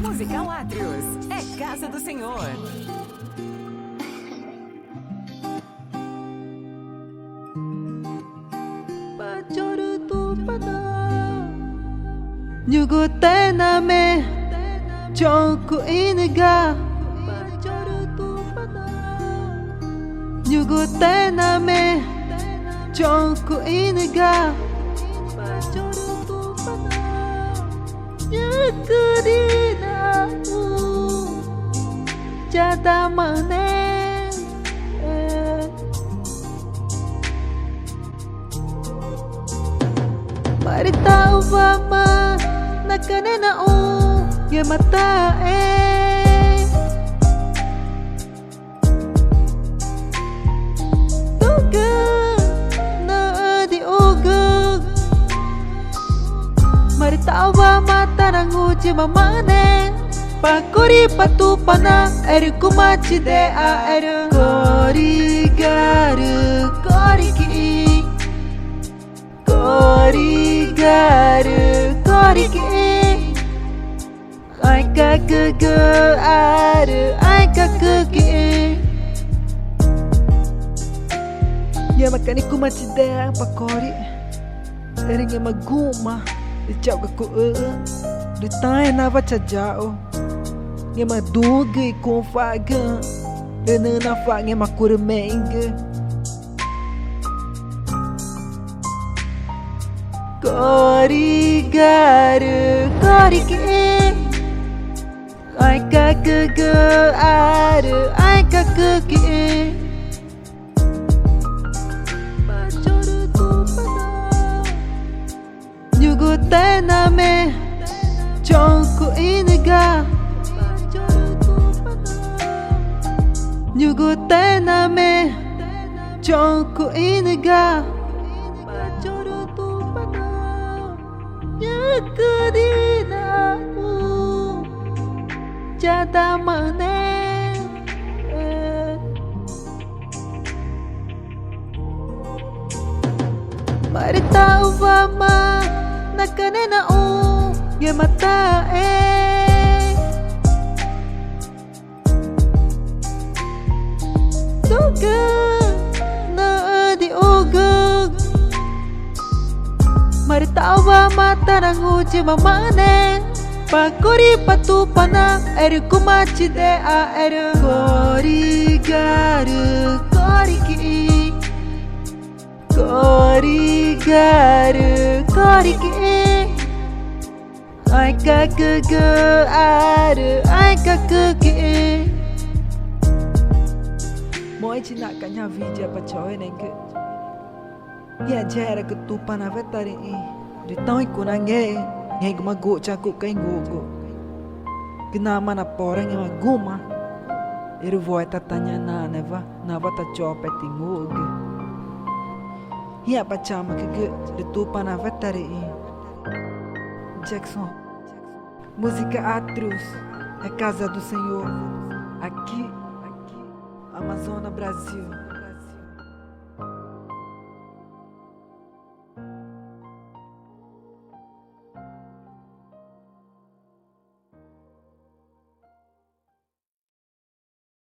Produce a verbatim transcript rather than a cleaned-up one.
Musical Atrios, é casa do Senhor. Pachoru Tupana, ñuxgu tena me choxü̃ cuxĩnü ga. Pachoru Tupana, ñuxgu tena me choxü̃ cuxĩnü ga. Pachoru Tupana, ñacüdü naxũ ya damaxü̃ne. Marü taxuwama na canexü̃ naxũ ngẽma taxẽ. Tugü naxü̃ dixugü. Marü taxuwama ta nanguchi mamaxü̃ne. Pa curi pa Tupana, erü cuma chidexa, erü cori garü cori quiĩ. Cori garü cori quiĩ. Ãẽcagügüarü ãẽcagü quiĩ. Ngẽmaca̱x nixĩ cuma chidexa pa cori, erü ngẽma guxü̃ma rü chauxca̱x cuxüxü̃ rü taãẽ nawa chayaxu. Ngẽma duü̃xü̃gü i cuxü̃ cua̱xgüxü̃ rü nüxü̃ nacua̱x ngẽma curümüxü̃gü. Cori garü cori quiĩ. Ãẽcagügüarü ãẽcagü quiĩ. Pachoru Tupana, ñuxgu tena me choxü̃ cuxĩnü ga. Ñuxgu tena me choxü̃ cuxĩnü ga. Pachoru Tupana, ñacüdü naxũ ya damaxü̃ne. Marü taxuwama na canexü̃ naxũ ngẽma taxẽ. Tugü naxü̃ dixugü. Marü taxuwama ta nanguchi mamaxü̃ne. Pa curi pa Tupana, erü cuma chidexa, erü cori garü cori quiĩ. Cori garü cori quiĩ. Ãẽcagügüarü ãẽcagü quiĩ. Moxẽ chinaca̱x ñaã wüxi ya pa chaueneẽgü. Ngĩxã, yexeraãcü Tupanawe tarüxĩ rü taxũ i cunangexü̃ ngẽxguma guxchaü̃ cuxca̱x i nguxgu. Rü namaã naporaxü̃ ngẽma guxü̃ma, erü woeta ta ñaã naãnewa nawa tachope i nguxü̃gü. Ngĩxã, pa chamücügü rü Tupanawe tarüxĩ. Jackson. Música Atrios, é casa do Senhor, aqui, Amazonas, Brasil.